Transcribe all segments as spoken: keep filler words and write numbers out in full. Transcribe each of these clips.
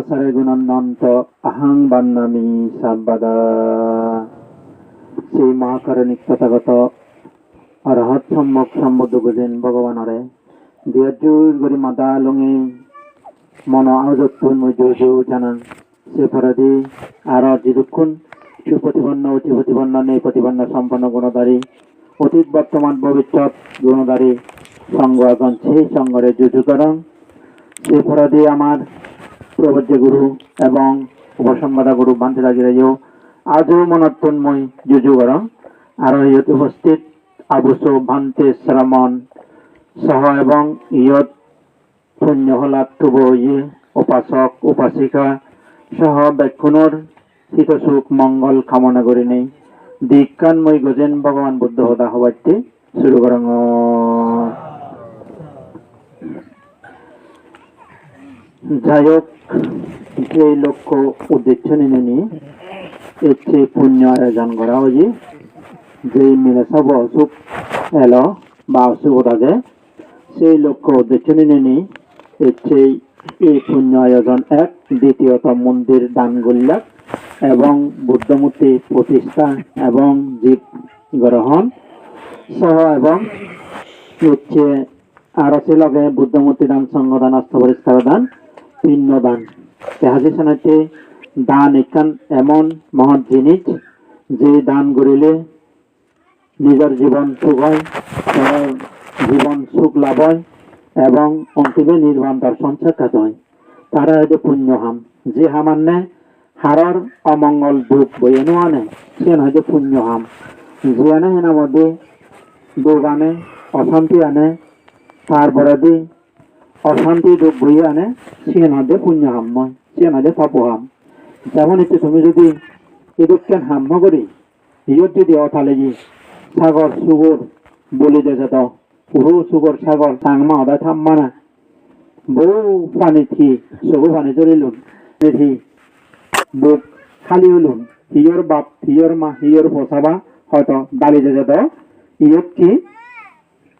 Sare gunananto ahang bandhami sabbada. Sei Mahakarunik Tathagoto Arahat Sammok Sambuddho Gojen Bhogobanore diya jur guri mada lungi mono aujottun mui ju ju janang. Se poredi aro jidukkun suprotipanno, ujuprotipanno, neyprotipanno, sampanno gunodhari, otit, bortoman, bobissot gunodhari songho agon, sei songhore ju ju gorong. Se poredi amar probojje guru ebong uposambada guru bhante dagireyo ajo monottun mui ju ju gorong. Aro iyot uposthit abuso bhante sramon soho ebong iyot punyo pholat tubo oye upasok upasika soho bekkunor hito suk mongol kamona gurinei di ekkan mui Gojen Bhogoban Buddho hoda hobatte suru gorongor. Jai hok, jei lokko uddeccho ninei ecche punyo ayojon gora oye, jei mile sobo osuk elo ba osuk age, sei lokko uddeccho ninei ecche ei punyo ayojon ek, ditiyoto mondir dan gollak ebong Buddho murti protistha ebong jib grohon soho ebong ecche aro se loge Buddho murti dan, songho dan, osto poriskar dan, pinno dan. Te haji senotte dan ekkan emon mohot jinis, je dan gurile nijor jibon suk oi, poror jibon suk lab oi, ebong ontime nirban dorson sakkat oi. Tare hoide punyo ham. Je hamanne haror omongol duk boye no ane, siyen hoide punyo ham. Jiyane hinamodi duk ane, osanti ane, tar poredi osanti duk boye ane, siyen hoide punyo ham noi, siyen hoide papo ham. Jemon ecche tumi judi edokken ham no guri, iyot judi otaleye sagor sugor boli de jedo, puro sugor sagor, Changma hoda thammana. Bo panit hi, sogo pani jorilun, panit hi, buk hali olun, hiyor bap, hiyor ma, hiyor posaba, hoito dali de jedo, iyot hi,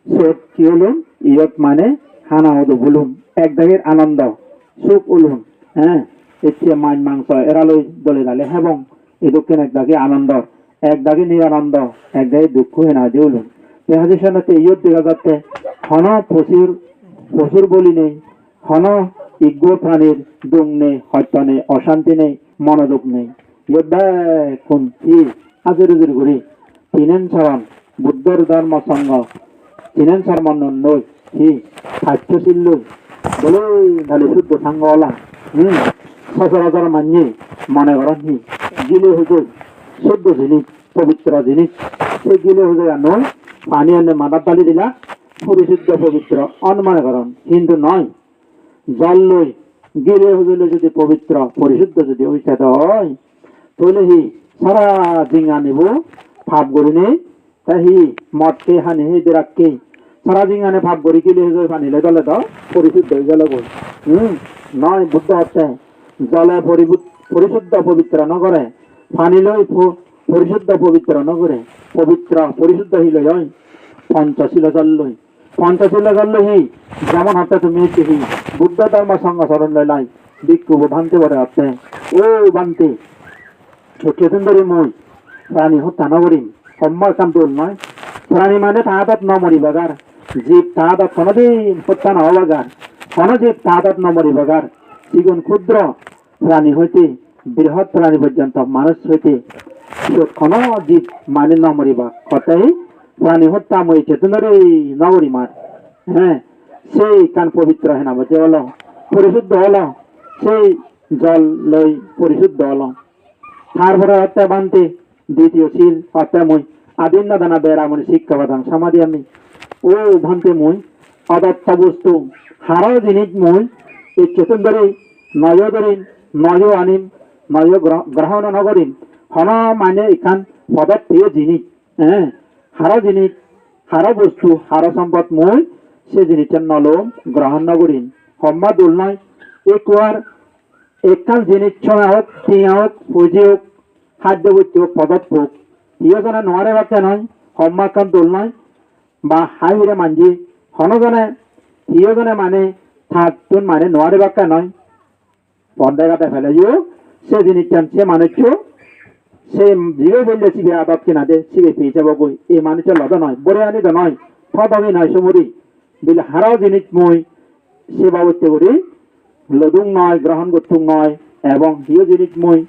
sot hi olun, iyot mane hana hudu bulun, ek dagir anondo, suk olun, he, ecche maj mangso eraloi dole dale hebong, edokken ek dagi anondor, ek dagi niranando, ek dagi dukko hena hoide ulun. Te haji senotte iyot dega jatte hono posur, posur boli nei, hono iggo pranir duk nei, hosto nei, osanti nei, monoduk nei. Iyot bekkun hi ajur ujur guri tinen soron Buddhor dhormo songho, tinen sormonnoi hi paccho silloi, boloi dali suddho sangho ola, hmm, sochorajor manye mone goron hi gile hujoi suddho jinis, pobitro jinis, se gile hujoiyanoi pani ene madat dali dila, porisuddho pobitro on mone goron, hintu noi. Jol loi, gile hujoi loi jodi pobitro, porisuddho jodi oi sedo oi, tole hi sara jinganibo pap gurinei, te hi mot hei, hani hei, drak hei, sara jingani pap guri gile hujoi pani loi dole do porisuddho oi gelo goi. Hmm, noi, Buddho hotte, jole poribu-, porisuddho pobitro no gore, pani loi po-, porisuddho pobitro no gore, pobitro, porisuddho hi loi oi? Ponchosilo jol loi. Ponchosilo jol loi hi? Jemon hotte tumi ecche hi Buddho dhormo songho soron loi lai, bhikkhu bo bhante bore hotte, "O bhante, ecche tun dhori mui prani hotta no gorim, homma ekkan dol noi. Prani mane ta adot no moribagar, jib ta adot honodin hotta no obagar, hono jib ta adot no moribagar, sigun khudro prani hoite brihot prani porjonto manuj hoite siyot hono jib mane no moriba." Hotte hi prani hotta mui ecche tun dhori no gorim ar. He, sei ekkan pobitro hena botte olo, porisuddho olo, sei jol loi porisuddho olo. Tar pore hotte bhante, ditiyo sil hotte mui adinna dana beramani sikkapadang samadiyami. O bhante, mui odotta bostu, haro jinis mui ecche tun dhori noyo dhorim, noyo anim, noyo gro-, grohon no gorim. Hono mane ekkan podot peye jinis, eh, haro jinis, haro bostu, haro sompot mui se jinissan no lom, grohon no gorim. Homma dol noi, ekkuar ekkan jinis sona hok, tenga hok, puji hok, haddo bostu hok, podot hok, hiyo jone no arebakke noi, homma ekkan dol noi, ba hai hure manje, hono jone, hiyo jone mane tattun mane no arebakke noi. Pon degade peleyo, se jinissan se manuccho, se jibe pelle sibe adot hinade, sibe pei jebogoi. Ei manuccho lodo noi, bore ani do noi, thodogi noi sumuri. Bile haro jinis mui se babotte guri lodung noi, grohon gottung noi, ebong hiyo jinis mui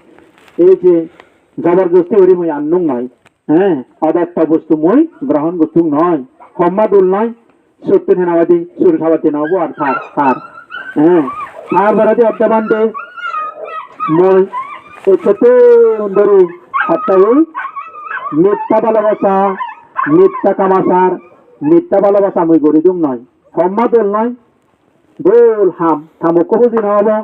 ei je joborjosti guri mui annung noi. He, odotto bostu mui grohon gottung noi. Homma dol noi, sottun hena hoide sur sabatti no obo ar tar, tar. He, tar poredi hotte bhante, mui ekkettun dhuri hotte ei mitta bhalobasa, mitta kamachar, mitta bhalobasa mui guri dung noi. Homma dol noi, dol ham, ta mokko huji no obo,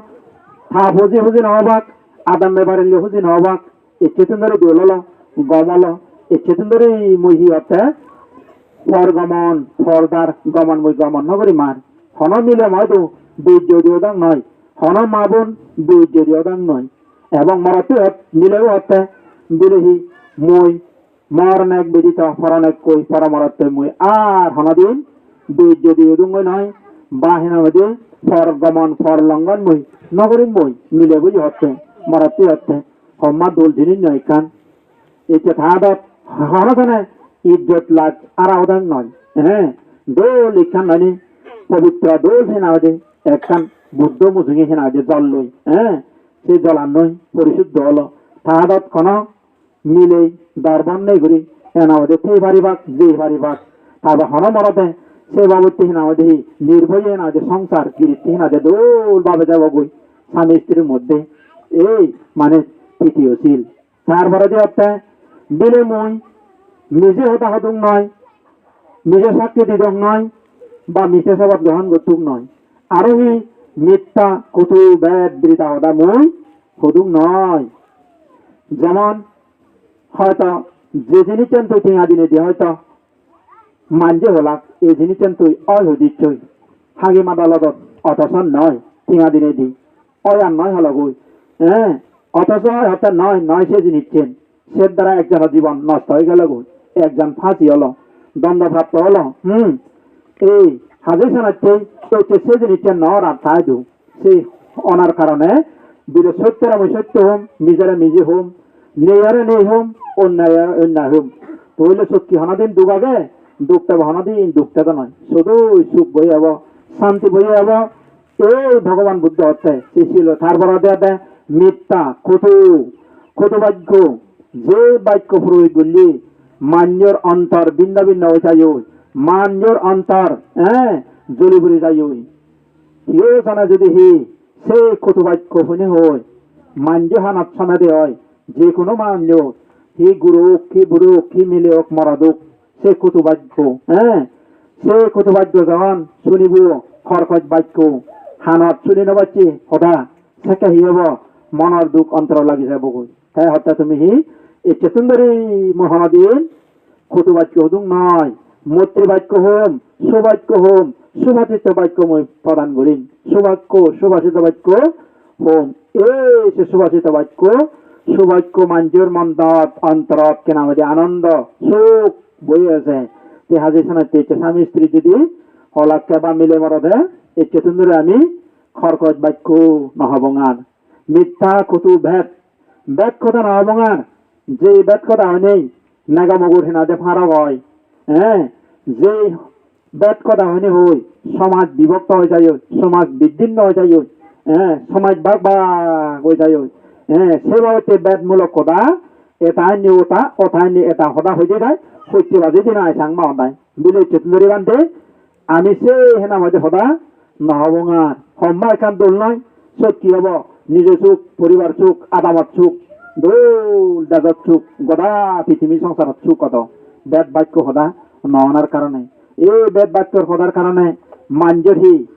ta huji huji no obak, adam bebarillo huji no obak, ecchettun dhuri dol olo, gom olo, ecchettun dhuri mui hi hotte, por gomon, pordar gomon mui gomon no gurim ar. Hono mile moidu bej jodi odang noi, hono ma bon bej jodi odang noi. Ebong morotto hot-, milebo hotte, bile hi mui mor nek bedito, poron ekkoi, poromorottoi mui ar honodin bej jodi odungoi noi, ba hena hoide por gomon, por longon mui no gurim mui, milebo hi hotte, morotto hotte, homma dol jinis noi ekkan. Ecche ta adot hono jone ijjot laj ara odang noi. Eh, dol ekkan mane pobitro dol hena hoide ekkan Buddho mujunge hena hoide jol loi. Eh, se jolannoi porisuddho olo. Ta adot hono milei dorbon nei guri hena hoide thei paribak, jei paribak. Tarpor hono morode se babotte hena hoide hi nirboye hena hoide songsar giritti hena hoide dol babe jebogoi sami istri moddhe. Ei mane titiyo sil. Tar poredi hotte bile mui mije hoda hodung noi, mije sakki didung noi, ba mije sobat grohon gottung noi. Aro hi mitta kutu bed birita hoda mui hodung noi. Jemon hoito je jinissan tui tenga dinedi hoito manje holak, ei jinissan tui oi hudissoi, hagi madalodot, otoso noi, tenga dinedi, oi ar noi hologoi, eh, otoso oi hotte noi, noi se jinissan, se dara ekjono jibon nosto oi gelogoi, ekjon phasi olo, dondo prapto olo, hmm, ei haje senotte, ecche se jinissan no orar tai do. Se onar karone bile sottore mui sotto hom, mijore mije hom, neyore nei hom, onnayore onnay hom. Toile sot hi honodin duk age? Duk tebo honodin duk tedo noi. Sudui suk boi ebo, santi boi ebo. Ei Bhogoban Buddho hotte se silo tar pore de de mitta, kutu, kutu bakko, je bakko puroi gulli manjor ontor bhinno bhinno oi jayoi, manjor ontor, eh, joli puri jayoi. Hiyo jone jodi hi se kutu bakko hune hoi, manjo hanot somede oi, je hono manjo, hi guro ok, hi buro ok, hi mile ok, morot ok, se kutu bakko, eh? Se kutu bakko jon sunibo, korkoj bakko, hanot suni no pacche hoda, sekke hi obo, monor duk ontorot lagi jebogoi. Te hotte tumi hi, ecche tun dhuri mui honodin kutu bakko hodung noi, moitri bakko hom, subakko hom, subhasito bakko mui prodan gorim. Subakko, subhasito bakko hom. Ei se subhasito bakko, subakko manjor monot, ontorot hena hoide anondo, suk boi age. Te haje senotte ecche sami istri jodi holakke ba mile morode, ecche tun dhuri ami korkoj bakko no hobong ar. Mitta kutu bed, bed hoda no hobong ar. Je bed hoda hoinei nega mugur hena hoide pharok oi. Eh, je bed hoda hoinei hoi somaj bibhokto oi jayoi, somaj biddinno oi jayoi, eh, somaj bhag bhag oi jayoi. Eh, se babotte bed mulok hoda, eta inni ota, ota inni eta hoda hoide dai, hotte baji dina ai Changma hodai. Bile ecche tun dhuri bhante, ami se hena hoide hoda no hobong ar. Homma ekkan dol noi, sot hi obo? Nijo suk, poribar suk, adamot suk, dol dejot suk, goda pitimi songsarot suk odo. Bed bakko hoda no onar karone. Ei bed bakkor hodar karone manjor hi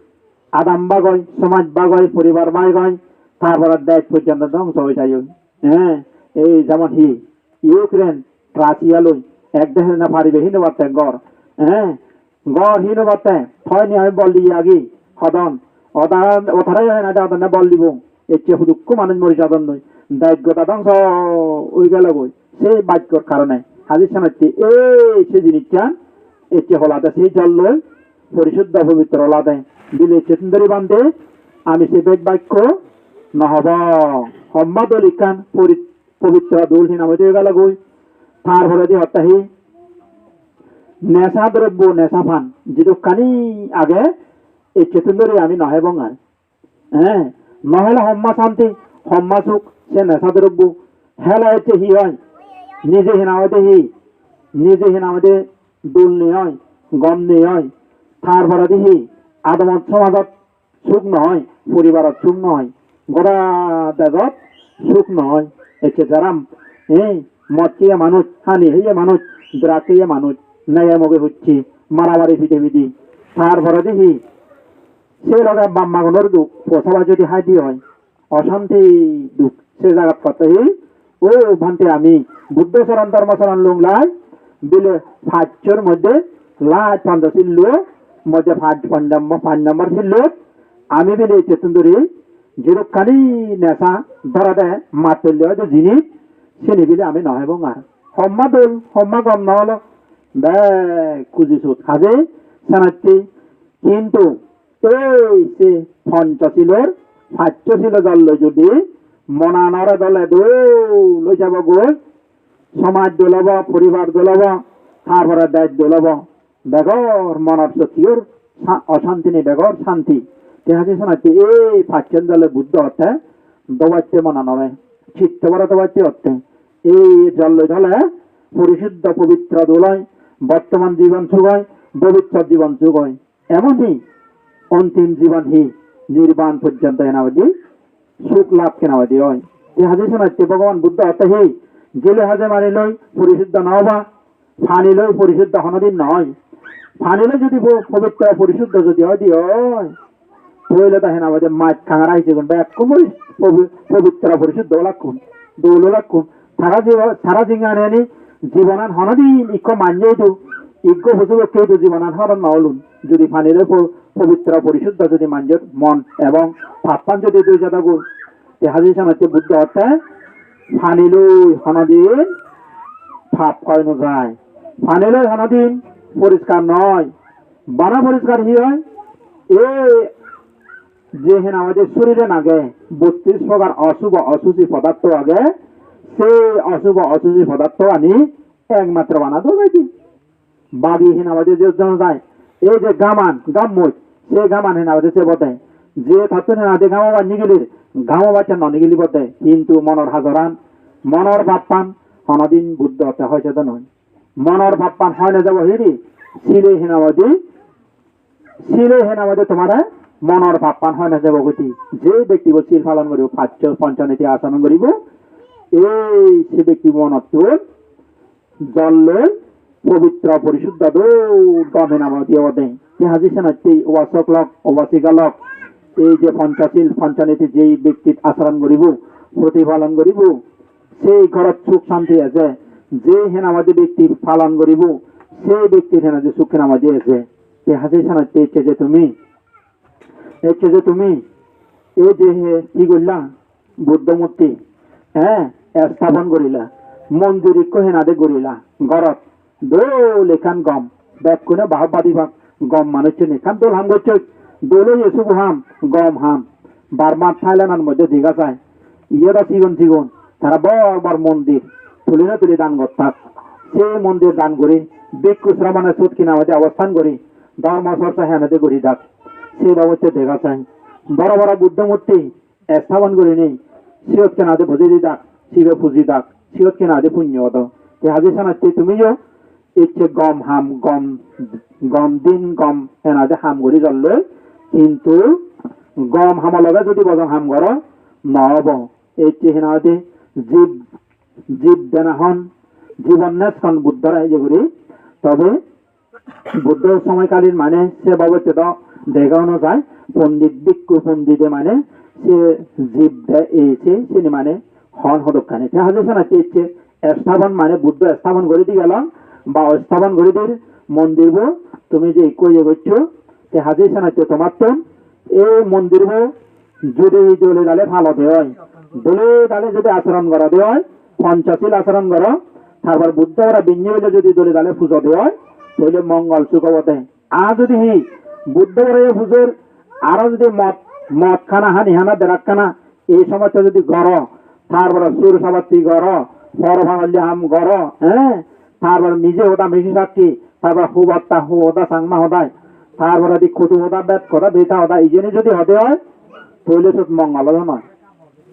adam bhag oi, somaj bhag oi, poribar bhag oi, tar pore dej porjonto dhongso oi jayoi. Eh, ei jemon hi Ukraine, Russia loi ek deje na paribe hinobatte gor. Eh, gor hinobatte, toi ni ami bol diye agi, hodon. Oda-, otare hena de odonne bol dibo. Ecche hudukko manuj mori jadonnoi. Dej goda dhongso oi gelogoi. Se bakkor karone. Haje senotte ei se jinissan ecche holade se jol loi porisuddho pobitro olade. Bile ecche tun dhuri bhante, ami se bed bakko No hobo, homma dol ekkan pori-, pobitro dol hinang hoide gelo goi. Tar poredi hotte hi? Nesa drobbo, nesa pan. Jidukkani age, ecchettun dhori ami no hebong ar. Eh, no hele homma santi, homma suk, se nesa drobbo. Hele ecche hi oi? Nije hinang hoide hi? Nije hinang hoide dol nei oi, gom nei oi. Tar poredi hi? Adamot somajot suk no oi, poribarot suk no oi, goda dejot suk no oi. Ecche jaram, eh, mot heye manuj, hani heye manuj, drug heye manuj, neye moge hucche, maramari pide pide. Tar poredi hi? Se loge bap magunor duk, po saba jodi hai di oi, osanti duk, se jagat hotte hi? O bhante, ami Buddho soron, Dhormo soron lunglai bile pachor moddhe last Panchashil lo moddhe pach, pach number, pach number sil lo ami bile ecchettun dhori jidukkani nesa dhorede mattol de hoide jinis, sini bile ami no hebong ar. Homma dol, homma gom no olo, bek kuji sut haje sanatte. Hintu ei se Panchashilor, Panchashilo jalloi jodi monanore dole dol oi jabo goi, somaj dol obo, poribar dol obo, tar pore dej dol obo, begor monor sottiyor sa-, osanti nei, begor santi. Te haje sanatte ei pacchen dole Buddho hotte dobatte monanore, chitte bore dobatte hotte. Ei jalloi dole porisuddho pobitro dol oi, bortoman jibon suk oi, bobissot jibon suk oi. Emon hi ontim jibon hi nirban porjonto hena hoide suk lab hena hoide oi. Te haje sanatte Bhogoban Buddho hotte hi, gile haje mani loi porisuddho no oba, pani loi porisuddho honodin no oi. Pani loi jodi po-, pobitro porisuddho jodi oi di oi, toile do hena hoide maj kangara hijegun bekkun pobi-, pobitro porisuddho olakkun, dol olakkun. Tara jibo-, tara jinghani ani jibonan honodin ikko manje idu, ikko posu pokke idu jibonan horon no olun. Jodi pani loi po-, pobitro porisuddho jodi manjor mon ebong pappan jodi dui jada gun, te haje sanatte Buddho hotte pani loi honodin pap hoi no jai. Pani loi honodin poriskar no oi. Bana poriskar hi oi? E je hena hoide soriren age, bottrish prokar osubo osuchi podartho age, se osubo osuchi podartho ani ekmatro bana dogedi. Babi hena hoide je jona jai, ei je gaman, gammoj, se gaman hena hoide se bode. Je tattun hena hoide gamo baj nigilir, gamo bajchan no nigilibo de. Hintu monor hajoran, monor pappan honodin Buddho hotte hoi sedo noi. Monor pappan hoi no jabo hiri, sile hena hoide Sile hena hoide tomare monor pappan hoi no jabo goti. Je bektibo sil palon guribo, paccho, poncho niti acharon guribo, ei se bekti monottun jol loi pobitro porisuddho dol gom hena hoide obode. Te haje senotte upasok lok, upasika lok, ei je poncho sil, poncho niti je bekti acharon guribo, protipalon guribo, sei ghorot suk santi eje, je hena hoide bekti palon guribo, sei bektir hena hoide suk hena hoide eje. Te haje senotte ecche je tumi, ecche je tumi, ei je he hi golla, Buddho murti, eh, esthapon gorila, mondir ikko hena hoide gorila, ghorot dol ekkan gom, bekkune bahop badi bak, gom manuchchune ekkan dol ham gocchoj, dol oye subo ham, gom ham. Burma, Thailand-or moddhe dega jai, iyot do sigon sigon tara bor bor mondir tuli no tuli dan gottak. Se mondir dan guri, bhikkhu sramone sot hena hoide obosthan guri, dhormo chorcha hena hoide guri dak. Se babotte dega jai, boro boro Buddho murti esthapon gurinei, siyot hena hoide bojei di dak, sibe puji dak, siyot hena hoide punyo odo. Te haje senotte tumiyo ecche gom ham, gom, gom din, gom hena hoide ham guri jol loi, hintu gom hamo loge jodi bojong ham goro, no obo. Ecche hena hoide jib, jib dena hon, jibon nes hon Buddhore iye guri. Tobe Buddho somoykalin mane se babotte do dega no jai, pondit, bhikkhu pondite mane se jib de ese sini mane hon hodokkani. Te haje senotte ecche esthapon mane Buddho esthapon guri di gelong ba esthapon guri dir mondirbo tumi je ikko iye goccho, te haje senotte tomattun ei mondirbo jodi dole dale palode oi, dole dale jodi acharon gorode oi, Ponchosil acharon goro, tarpor Buddho ore binne bile jodi dole dale pujode oi, toile mongol suk obode. Ar jodi hi Buddho ore pujor, aro jodi mot, mot hana, hani hana, drak hana, Ei somosto jodi goro, tar pore sur sabatti goro, por pagolli ham goro, eh? Tar pore mije hoda mije sakki, tar pore hubatta huboda Changma hodai, tar poredi kutu hoda bet hoda beta hoda ijeni jodi hode oi, toile sot mongol obo noi.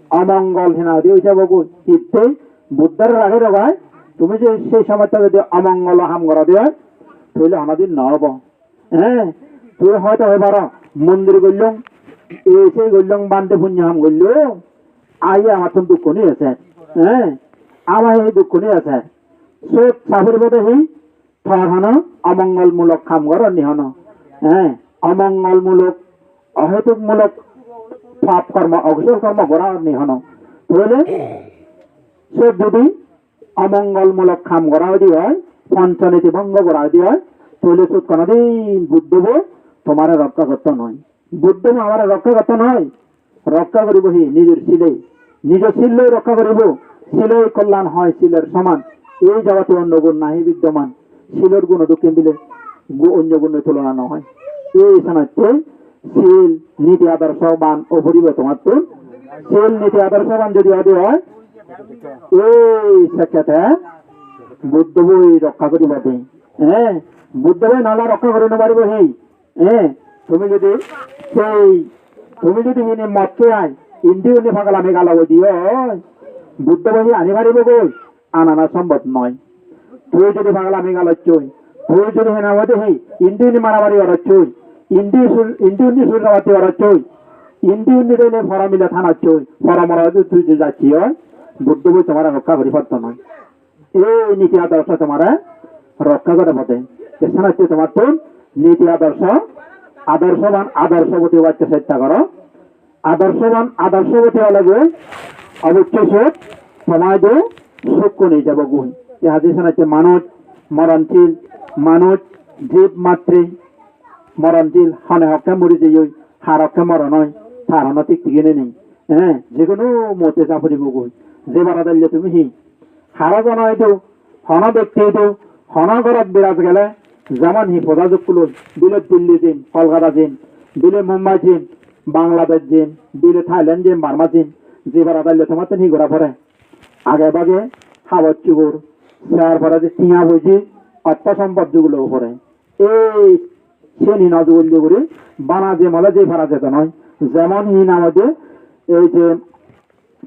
Omongol hena hodi oi jabo goi. Hitte Buddhore rage rogai, tumi je sei somosto jodi omongol ham gorode oi, toile honodin no obo. Eh, tui hoito hoi paro, mondir gollong, ei sei gollong, bhante punyo ham gollong, ahi amattun dukkoni ese. Eh, ama ei dukkoni ese. Sot sapuribo de hi, tor hono omongolmulok ham goror ni hono. Eh, omongolmulok, ohetukmulok pap kormo, okusol kormo goror ni hono. Toile sot jodi omongolmulok ham gora oide oi, ponchoniti bhongo gora oide oi, toile sot honodin Buddhobo tomare rokka gotto noi. Buddhobo amare rokka gotto noi. Rokka goribo hi? Nijor sile. Nijor silloi rokka goribo. Siloi kollan hoi, silor soman. Ei jagote onno gun nahi biddoman. Silor guno dokken bile gu-, onno gunloi tulona no hoi. Ei sanatte sil niti adorshoban o poribo tomattun. Sil niti adorshoban jodi ode oi, ei sekkete Buddhoboi rokka guribo de. Eh, Buddhoboi nala rokka guri no paribo hi? Eh, tumi jodi sei, tumi jodi hini mot hei ai, indi undi pagalami galo oi diyo, Buddhoboi hi ani paribo goi? Anana sombhob noi. Tui jodi pagalami galochoi, tui jodi hena hoide hi, indi undi maramari gorochoi, indi sur-, indi undi surrabati gorochoi, indi undi dene pora mile thanochoi, pora mora jodi tui jodi jacchi oi, Buddhoboi tomare rokka guri patto noi. Ei niti adorsho tomare rokka gore bode. Te senotte tomattun niti adorsho, adorshoban adorsho boti obatte chesta goro. Adorshoban adorsho boti ole goi obossoi sot tomaidu sukko nei jabo goi. Te haji senotte manuj moronsil, manuj jib matri moronsil, hone hokke muri jeyoi, har hokke moron oi, tar hono thik thigene nei. Eh, jekono mote ja puribo goi. Jebar adalle tumi hi? Haro jono idu, hono bekti idu, hono gorot biraj gele, jemon hi poja jukkuloi, bile Delhi jin, Kolkata jin, bile Mumbai jin, Bangladesh jin, bile Thailand jin, Burma jin, jebar adalle tomattun hi gora pore? Age bage habor subor, tar pore je tiya boji, ortho sompot jugulo pore. Ei seni no jugulli guri bana je mole je para jedo noi. Jemon hi nang hoide, ei je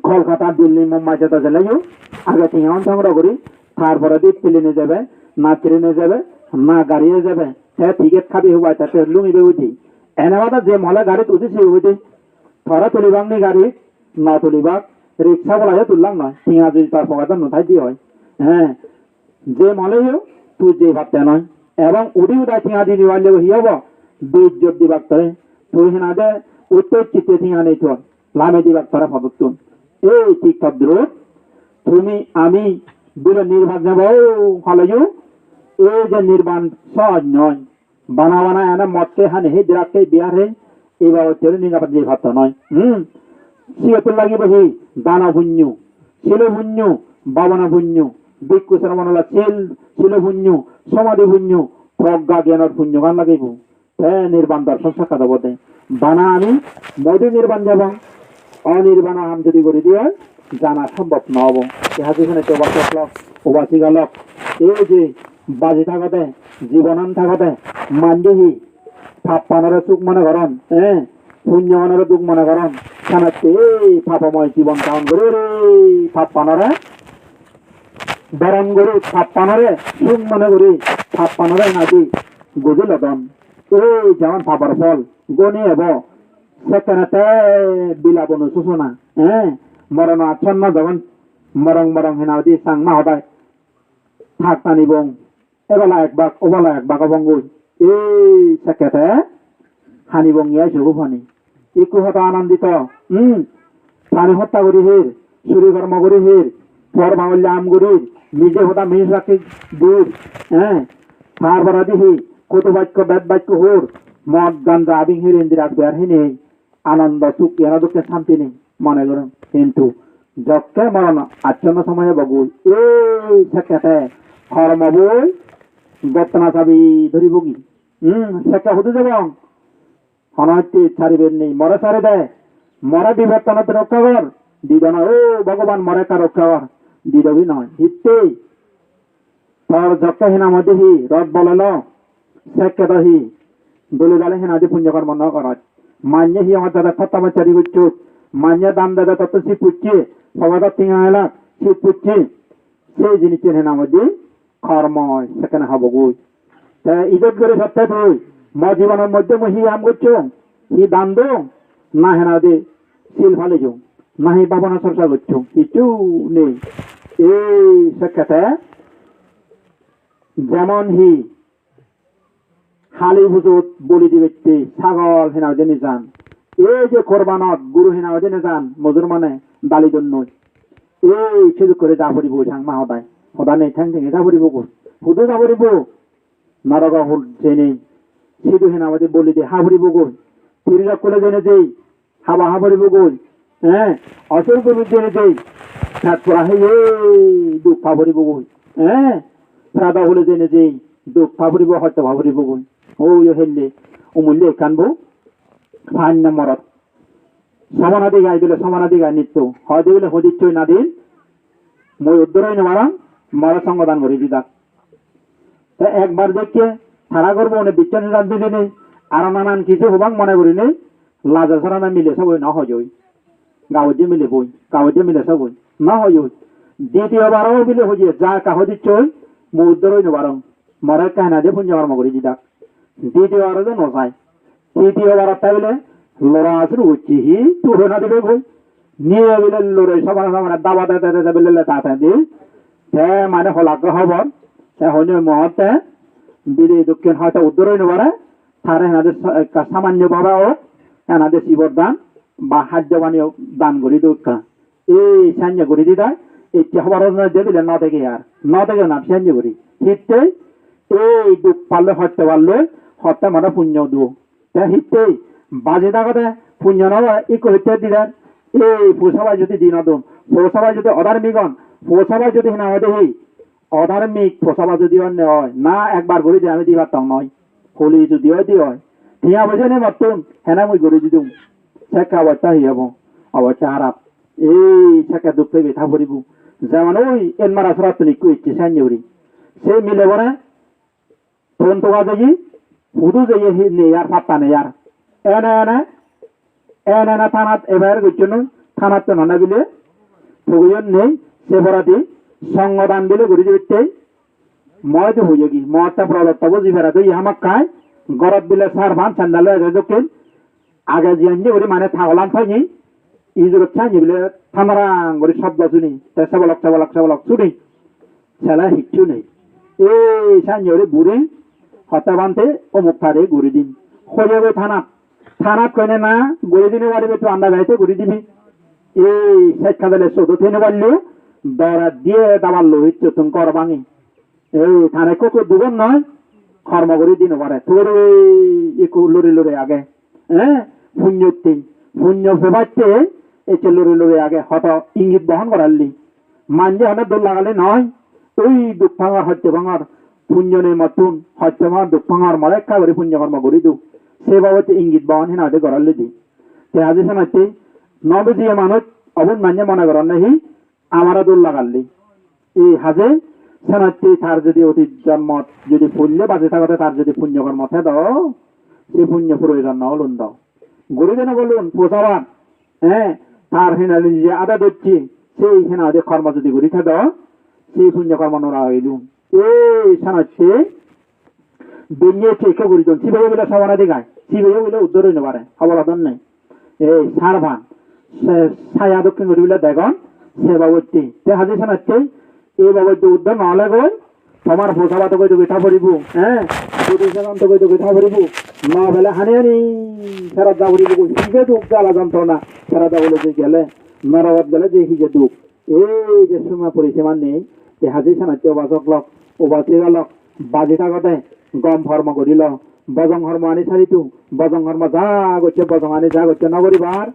Kolkata, Delhi, Mumbai jede geleyo age tenga un songro guri, tar poredi plane-e jebe, na train-e jebe, na gari-e jebe, te ticket kabi hubai te te lungibe udi. Ene bade je mole garit udi se udi, tore tulibak ni garit, no tulibak, rickshaw bolayo tullak noi, tenga judi tar pocket-ot no thai di oi. He, je moleyo tui jei patte noi. Ebong udi udai tenga di di palle hi obo? Beizzot dibak tore. Tui hena de utte chitte tenga nei tor. Lame dibak tore podottun. Ei thik todrup tumi ami bile nirban jabo holeyo ei je nirban sohoj noi. Bana bana ene mot hei hani hei drug hei beer hei, ei babotte guri nirban jei patto noi. Hmm. Siyottun lagibo hi? Dano punyo, silo punyo, bhabona punyo, bhikkhu sromon ola sil, silo punyo, somadhi punyo, progga gyanor punyogan lagibo. Te nirban dorshon sakkat obode. Bana ami modu nirban jebong. Onirban ham jodi guri diye, jana sombhob no obo. Te haji sene te ubasok lok, ubasika lok, ei je baji thagode, jibonan thagode, manje hi pappanore suk mone goron, eh? Punyoganore duk mone goron. Sanatte ei papomoy jibon dahon guri guri pappanore beron guri, pappanore suk mone guri, pappanore nadi guji lodon. Ei jemon papor phol goni ebo, sekkene te bilabo no susona, eh? Morono achonno jogon morong morong hena hoide Changma hodai thak tanibong. Ebala ek bak, obala ek bak obongoi. Ei sekkete hanibong ye sogu pani. Ikku hoda Anandito, hmm? Prani hotta guri her, suri kormo guri her, por bangolli ham guri, mije hoda mije sakki dur, eh? Tar poredi hi, kutu bakko, bed bakko hor, mod ganja abing her, indira beer hini, Anando suk, iyano dokke santi nei mone gorong. Hintu jokke moron acchonno somoy ebo goi, ei sekkete hormo boi gottona sabi dhoribogi. Hmm, sekke hudu jebong? Hono hitte sariber nei, more sari de. More bipottanot rokka gor, dido noi, "O Bhogoban, more ekka rokka gor," dido bi noi. Hittei? Tor jokke hi nang hoide hi rot bolelo, sekke do hi dole dale hi nang hoide punyo kormo no goroj. Manye hi hongot jade totta mochari gocchot, manye dan dede tottun sip pucche, pogedot tenga elak sip pucche, sei jinissen hi nang hoide kormo sekkene hobogoi. Te idot guri sotte tui, mo jibonor moddhe mui hi ham gocchong, hi dan dong, na hi nang hoide sil palejong, na hi bhabona chorcha gocchong, hissu nei. Ei sekkete jemon hi Kali pujot boli dibatte sagol hi nang hoide nejan. Ei je korbanot guru hi nang hoide nejan, mujurmane dali donnoi. Ei sidu guri ja puribo, Changma hodai. Hoda nei, theng thenge ja puribo goi. Hudu ja puribo? Norogo hul jeinei. Sidu hi nang hoide boli di ha puribo goi. Tirilokkole jeinei jei. Haba ha puribo goi, eh, osur guri jeinei jei, pet pora heye duk pa puribo goi, eh, prado hule jeinei jei, duk pa puribo, hosto pa puribo goi. O yo helle, umulli ekkan bo, panna morot. Somana digai bile, somana digai nitto. Hoi de bile, hodichoi nadin, mui uddor oi no parong, more songodan guri didak. Te ekbar dekke tara gorbo one bicchon hiran bilinei, aro nanan hissu hobak mone gurinei, laje sorana mile sogoi no hojoi. Gabujje mile boi, gabujje mile sogoi no hojoi. Ditiyo baro bile hoye, ja ekka hodichoi, mui uddor oi no parong. More ekka hi nang hoide punyo kormo guri didak. Ditiyo baro do no jai. Titiyo bar otte bile lora suru gocche, hi tu hoi no dibe goi. Niye bile lore somane somane daba de de de de bile leta te di. Te mane holak hobor. Te hono mohotte bile dokken hoyto uddor oi no pare. Tare henade sa-, ekka samanyo bhabe ok, henade sibor dan ba hajjo pani dan guri do ekka. Ei sanye guri didai, ecche hobor no de bile no dege ar. No dege na sanye guri. Hittei? Ei duk palle, hotte palle, hotte mane punyo do. Te hittei? Baji dagode punyo no oi, ikko hittei dider? Ei posabai judi di no don, posabai judi odharmik on, posabai judi hi nang hoide hi, odharmik posaba judi onne oi, na ekbar guri de ami di pattong noi. Holi judi oi di oi. Tiya poisa nei mottun, hene mui guri didung. Sekke obosta hi obo? Obosta harap. Ei sekke duk pebe ta puribo. Jemon oi en mara sorattun ikko ecche sanye guri. Se mile bore ton toga jeye, hudu jeye hi nei ar patta nei ar. Ene ene, ene ene thanat ebar gocchon, thanattun hone bile, togeyon nei, se poredi songodan bile guri dibatte, moi do hoyegi, motte prodotto buji pere do ye hamakkai, gorot bile sar pan sandal age dokken, age jiyen je guri mane tagolan toye, ijurot sanye bile tamarang guri sobdo suni, te sebolok, sebolok, sebolok suni. Sele hissu nei. Ei sanye guri buri hotte bhante omuk tare guri din. Hoyebe thanat. Thanat koine na guri dine paribe, tu anda gaite guri dibi. Ei sej kadale sodo thene ballu, dora diye daballo hissu tun kor bangi. Ei tane kokko dugon noi, kormo guri di no pare. Tore ikko luri luri age. Eh, punyotte, punyo pebatte ecche luri luri age, hoto ingit bohon goralli. Manje hone dol lagali noi, oi duk pangor, hotte pangor, punyo nei mottun, hotte pangor, duk pangor, more ekka guri punyo kormo guri du. Se babotte ingit bohon hi nang hoide goralli di. Te aji senotte, no bujiye manuj, obun manje mone goronne hi, amare dol lagalli. Ei haje senotte tar jodi otit jonmot jodi pulle baji thagode tar jodi punyo kormo thedo, se punyo proyojon no olun do. Guri dene bolun posaban, eh, tar hinali je ada docche, sei hinade kormo jodi guri thedo, sei punyo kormo nora oilun. Ei senotte Benne ecche ekka guri don, sibeyo bile sobana digai, sibeyo bile uddor oi no pare, hobor odon nei. Ei sarban, se saya dokken guri bile degon, se babotte. Te haji senotte, ei babotte uddor no ole goi, tomar posabat goi dogi tha poribo, eh? Pudi sagan goi dogi tha poribo, no pele hani hani, sara ja poribo goi, sibe duk jala jontrona, sara ja bole je gele, norogot gele je hi je duk. Ei je suma poriseman nei, te haji senotte ubasok lok, ubasika lok, baji thagode, gom hormo guri lo, bojong hormo ani saritu, bojong hormo ja gocche, bojong ani ja gocche no guribar,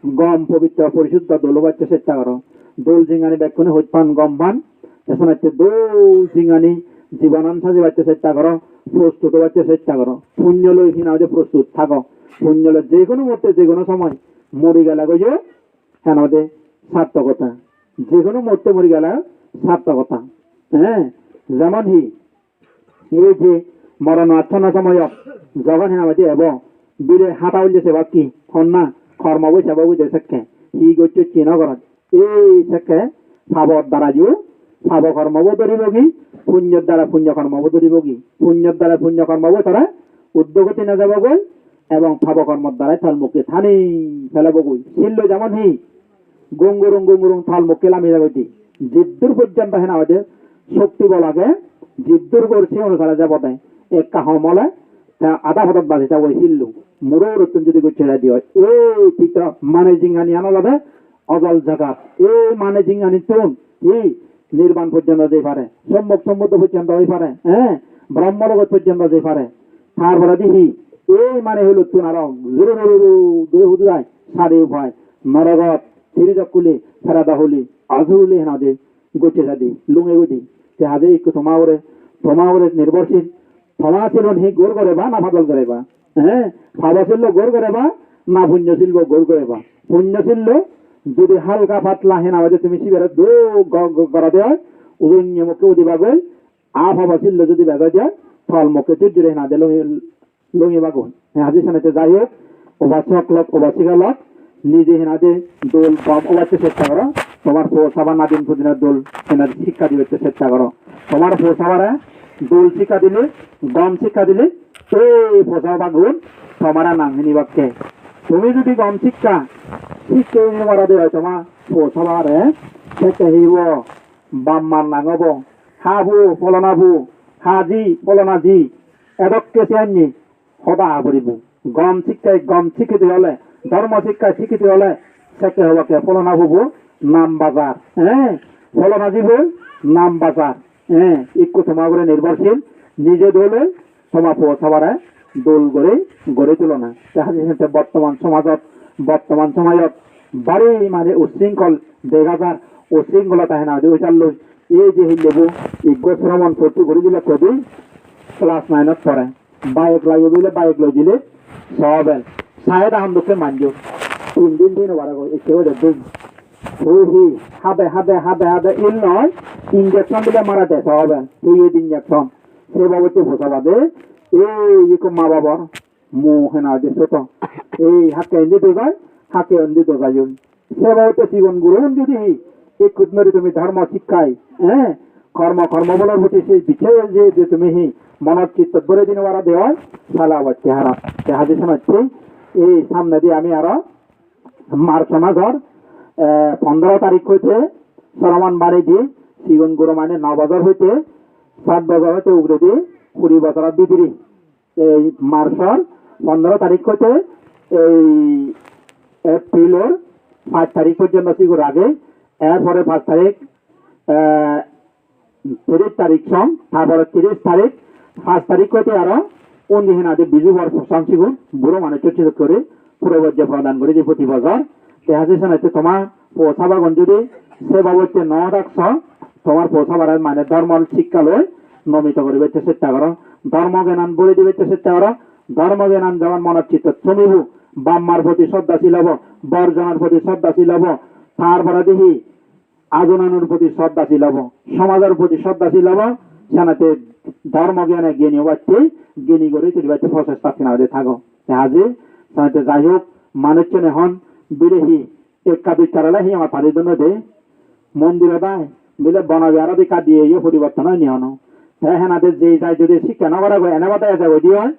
gom pobitro porisuddho dol obacche chesta goro. Dol jingani bekkune hoj pan, gom pan, te senotte dol jingani jibonan sajibacche chesta goro, prostut obacche chesta goro. Punyo loi hina hoide prostut thago. Punyo loi je hono muhurte, je hono somoy, Mori gele goyo, hena hoide sartokota. Je hono muhurte mori gele sartokota. He, jemon hi, ei je morono acchonno somoyot, jogon hena hoide ebo, bire hata ulle sebak hi, honna, kormo boi sebo boi de sekke, hi gocchos hi no goros. Ei sekke pabor darayo, pabo kormobo dhoribogi, punyor dara punyo kormobo dhoribogi. Punyor dara punyo kormobo tore uddogoti no jebogoi, ebong pabo kormor darai tolmokke tani pelebogoi. Sillo jemon hi, gungurung gungurung tolmokke lami jagoi de. Jiddur pojjonto hena hoide shokti bol age, jiddur gor se onusare jebode. Ekka hom ole te ada podot baji jagoi sillo. Muro urottun judi gocche jai de oi. Ei tito mane jinghaniyan olode ojol jagat. Ei mane jinghanittun hi nirban pojjonto jei pare, sommok sombuddho pojjonto oi pare, eh, Brahmo logot pojjonto jei pare. Tar poredi hi ei mane hulottun aro juru juru juru dui hudu jai, sari upai, norogot, tirijok huli, pereda huli, asur huli hena hoide gocche jai de, lunge goi de. Te haje ikko toma ugure, toma ugure nirbhorshil, toma silun hi gor goreba na padol goreba? Eh, pabo sillo gor goreba na punyo silbo gor goreba? Punyo sillo judi halka patla hena hoide tumi sibere do go-, go-, gorode oi, ujunnye mukke udibagoi, a pabo sillo judi bej oi de, tol mukke tujjure hena hoide lungi, lungibagun. He haji senotte jai hok, upasok lok, upasika lok, nije hena hoide dol gom obatte chesta goro, tomar po saba nadin pudine dol hena hoide sikka dibatte chesta goro. Tomar po sabare dol sikka dile, gom sikka dile, ei po sabagun tomare nang hinibakke. Tumi judi gom sikka, sikka hini mara de oi toma po sabare, sekke hibo bap mar nang obo, ha bu, polona bu, ha ji, polona ji, edokke siyanni hoda ha puribo. Gom sikkai gom sikkiti ole, dhormo sikkai sikkiti ole, sekke hobakke polona bubo nam bajar, eh? Polona jibo nam bajar, eh? Ikko toma ugure nirbhorshil, nije dole toma po sabare dol guri guri tulona. Te haji senotte bottoman somajot, bottoman somoyot bari mane ussringkhol dega jar, ussringkholota hena hoide oi jalloi. Ei je hillebu iggo sromon porti guri dile kodi class nine-ot pore. Bike lagebe bile bike loi dile so bel. Saye da hon dokke manjo. Tin din din obar ago, ikke oje din. Hu hi, habe, habe, habe, habe, il noi, injection dile mara de so bel. He he injection. Se babotte posa bade, ei ikko ma babor mu hena hoide soto. Ei hakke indi dojai, hakke indi dojai oi. Se babotte sigon guro un judi hi, ekkut nori tumi dharma sikkai, eh, kormo, kormo bolor proti sei bichche je, je tumi hi, monot chittot bore dine bara de oi, sale obotte harap. Te haji senotte, ei samnedi ami aro March masor, eh, pondro tarik hoite soroman bani di, sigon guro mane no bojor hoite, sat bojor hoite uguredi, kuri bojor bidire. Ei March-or pondro tarik hoite ei April-or pach tarik porjonto sigun age, er pore pach tarik, eh, tiris tarik song, tar pore tiris tarik, pach tarik hoite aro undi hena hoide Biju bor program sigun, buro manuchchun sidu guri, puro bojje prodan guri di proti bojor. Te haji senotte toma po sabagun judi se babotte no dakso, tomar po sabare mane dhormor sikka loi nomito guribatte chesta goro, dhormo gyanan buri dibatte chesta goro. Dhormo gyanan jokon monot chittot somibo, bap mar proti sroddhasil obo, borjonor proti sroddhasil obo, tar poredi hi ajonanor proti sroddhasil obo, somajor proti sroddhasil obo, senotte dhormo gyane gyani obatte, gyani guri tulibatte prochesta tinabade thago. Te haji, senotte jai hok, manuchchune hon, bile hi, ekka dui tara le hi ama pari dun noi de. Mondirot ai, bile bono biharot ekka diye yo poriborton oini hono. Te henade je jai jodi sikke no gore goi, ene bade eje goi di oi.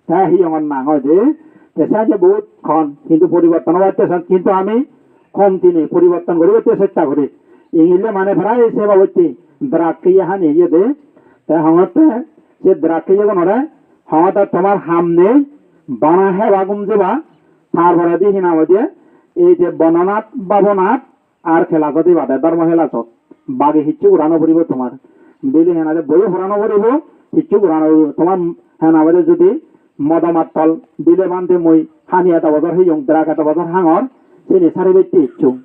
Te hi hongot nang oi de. Te sanye bohut hon, hintu poriborton obatte san, hintu ami komti nei, poriborton guribatte chesta guri. Ingille mane prai se babotte drug heye hani heye de. Te hongotte se drug heyegunore hongotte tomar ham nei, bana heba gum jeba, tar poredi hi nang hoide, ei je bononat, babonat, ar class-ot ibade, dhormo class-ot. Bagi hissu gora no puribo tomar. Bili henade boi pora no puribo, hissu gora no puribo. Tomar hena hoide judi modo mattol bile bhante mui hani eto bojor heyong, drug eto bojor hangor, sini sari bette hissu.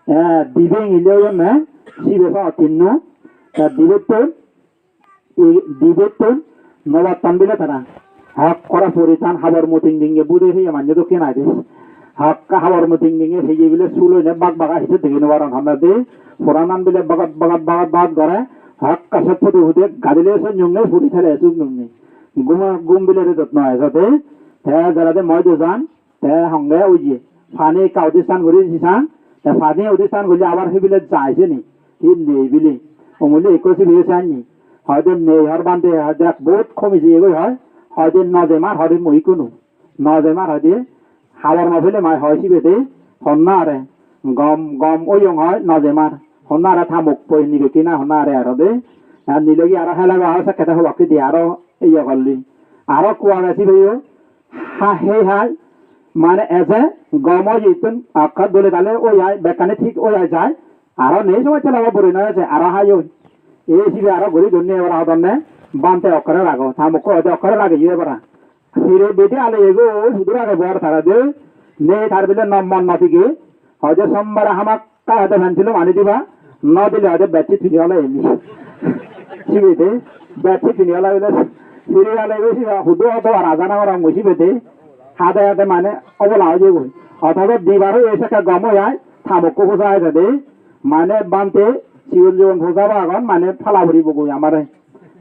Eh, dibe ingille oyonne, sibe so tinno, eh, dibettun, i-, dibettun nobattan bile tara. Hokkora puri tan habor muting dinge bude heye manje dokke nai de. Hakka habor mo ding dinge heye bile sul oine bak baka hiju degi no parong, honna de poranan bile bagat bagat bagat bagat gore. Hakka se pudi pudi gadile se nyungne pudi thele suk nyungne. Guma gum bile redot no ejo de. Te jara de moi do jan, te honge oye pani ekka udistan guri disan, te pani udistan guri abar hibile jai seni, hi nei bile. Omuli ekko sibe sanni, hoide nei hor bande, hoide ek bahut komi jeye goi hoi, hoide no jemar, hoide mui kunu no jemar, hoide habor no pele mai hoi sibe de, honna are gom gom oyong hoi no jemar, honna are tamuk poi nibeki na honna are aro de. Ar nilegi aro helego aro sekkede hobakke di aro iye golli. Aro kuage sibeyo ha hei hai mane eje gom oye ittun akka dole dale oi ai, bekkani thik oi ai jai. Aro nei somoi chala bore no eje aro hai oi. Ei sibe aro guri donne ebar hodonne bante okkore rago, tamukko ode okkore rage iye bara. Hire bedi ale ego hudu rage bor tara de. Nei tar bile no mon no tige. Hoide sombare hamakkai hoide pencil-o mani diba, no dile hoide bedsheet pini ola eni. Sibe de, bedsheet pini ola bile, pini ola bile sibe hudu odo ar aja nw gorong mui sibe de. Hade hade mane obola oye goi. Othobo dibar oye sekke gom oye ai, tamukko poja oye de. Mane bante, sigon sigon poja ba agon, mane pala puribo goi amare.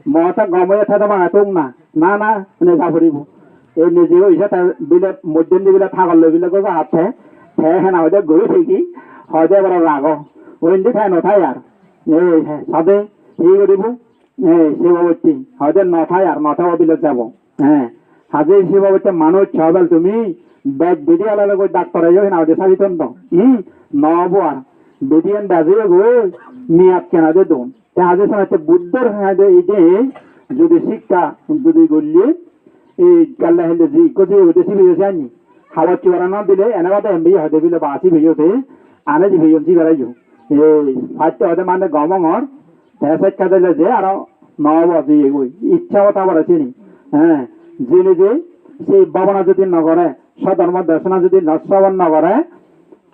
Mo te gom oye te doma tung na. Na, na, neja puribo. Ei neje oise te bile moddendi bile thagol loi bile goja hatte. Te hena hoide guri thegi, hoide boro rago. Undi te no thai ar. Ei he, sade, hi guribo? Ei, se babotte. Hoide no thai ar, no thai o bile jabo. He, haje se babotte manuj hobel tumi, bej bedi alale goi doctor-e yo hena hoide sabi ton do. Hmm, no obo ar. Bediyan baje goi, miyat kena de don. Te haje sanatte Buddhor haje ide jodi sikka jodi golle, ei galle helle je ikko je ode sibe je anni. Habor chibara no dile ene bade embi hode bile ba sibe ode, ane dibe yon sibara yo. Ei patte hode mane gom ongor, te sekka dile je aro no obo je goi. Iccha hota bore sini. He, jini je sei bhabana jodi no gore, sodhormo desona jodi no sravan no gore,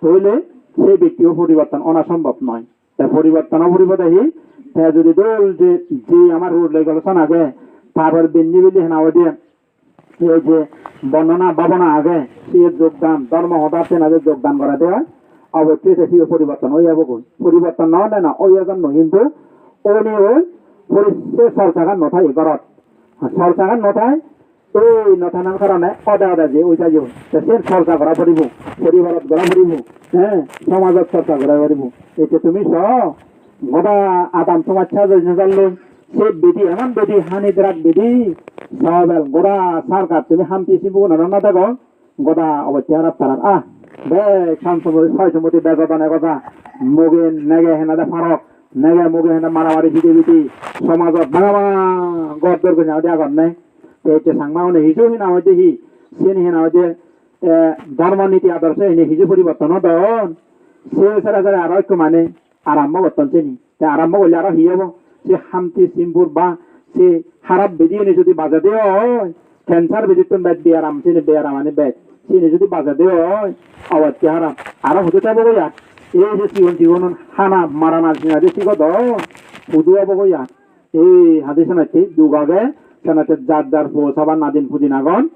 toile sei bektiyo poriborton ona sombhob noi. Te poriborton o poribo de hi? Te jodi dol je, je amar rule regulation age, tar por binni bili hena hoide, ei je bondona bhabona age, siye jogdan, dhormo hoda tena je jogdan gorede oi, obossoi te sibe poriborton oi jabo goi. Poriborton no ole na, oi ejon no, hintu oni oi, pori-, se sorsagan no thai gorot. Sorsagan no thai, ei no thanar karone ode ode je oi jaiyo. Te sen sorsa gora poribo, poribarot gora poribo, he, somajot sorsa gora poribo. Ete tumi so, goda adam somaj sajoi no jalloi, se bedi, emon bedi, hani drug bedi, sobel goda sarkar tumi hanti sibugun aro no dego, goda obotte harap tarar. Ah, bek san somodi, soy somodi bejodon e goda, muge nege henade parok, nege muge henade maramari pide pide, somajot bana bana gor dor guri adi agonne. Te ecche Changma une hiju hina hoide hi, sini hina hoide, eh, dhormo niti adorsho hine hiju poriborton odon. Se sere sere aro ekku mane arambho gotton sini. Te arambho golle aro hi obo? Se hamti simbur ba se harap bedi hine jodi bajede oi, cancer bedittun bej biyaram, sini biyaram ani bej. Sini jodi bajede oi, obotte harap. Aro hudu tebo goi ar? Ei je sigon sigon hana marana jinadi sigodon, hudu obo goi ar? Ei hadi senotte duk age, senotte jar jar po saban nadin pudin agon,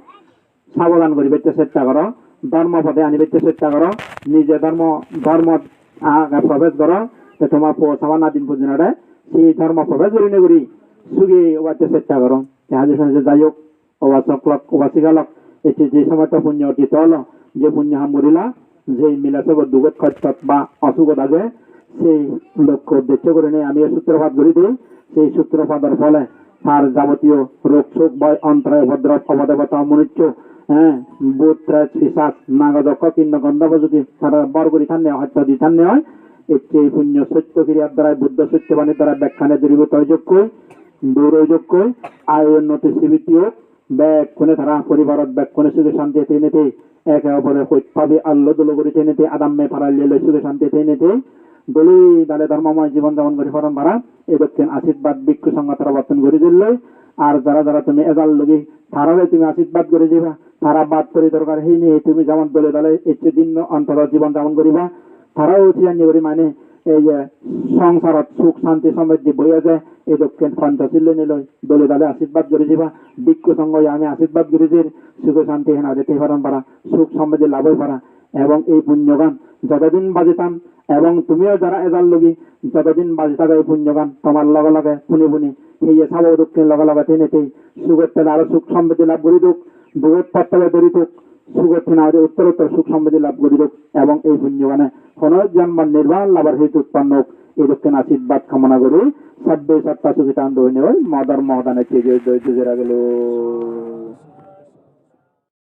sabodan guribatte chesta goro, dhormo pode anibatte chesta goro, nije dhormo, dhormot age probes goro, te toma po saban nadin pudinore, sei dhormo probes gurinei guri sugi obatte chesta goro. Te hadi senotte jai hok, Upasok lok, upasika lok, ecche je somosto punyo orjito olo, je punyo ham gorila, je mile sobo dugot kostot ba osugot age, sei lokko uddeccho gurinei ami ei sutropat guri di, sei sutropator phole tar jabotiyo rog suk boi ontorai upodrob obodebota omonusyo, eh, bhut pret pisach nagodokko kinno gondhobo jodi tara bor guri thanne oi, hosto di thanne oi, ecche ei punyo sotto kiriyar darai Buddho sotto banir darai bekkani duribhut oi jokkoi, dur oi jokkoi, ayu unnoti sribiddi ok, bekkune tara poribarot bekkune suge shantiye thenei thei, eke opore hoj pabi allo dulo guri thenei thei, adamme parallye loi suge shantiye thenei thei, dole dale dhormomoy jibon japon guri paron para, ei dokken ashirbad bhikkhu songho torobottun guri dilloi. Ar jara jara tumi ejal logi, tarare tumi ashirbad guri diba, tara bad pori dorkar heinei tumi jemon dole dale ecche dinno ontoto jibon japon guriba, tarao siyan guri mane ei je songsarot suk santi somriddhi boi eje, ei dokken Panchashil loi niloi dole dale ashirbad guri diba, bhikkhu songho ami ashirbad guri dir, sukhe santi hena hoide thei paron para, suk somriddhi lab oi para, ebong ei punyogan jotodin baji tan, ebong tumiyo jara ejal logi jotodin baji thago ei punyogan tomar loge loge puni puni heye sabo dokken loge loge thene thei sugot thele aro suk somriddhi lab guri duk, dugot pattobe duri duk, sugot thena ode uttor uttor suk somriddhi lab guri duk, ebong ei punyogane hono jonmot nirban labar hetu utpannok, ei dokken ashirbad kamona guri sabbe satta sukhi than doi nei, modor mohodane chejoi doi jujera gelo.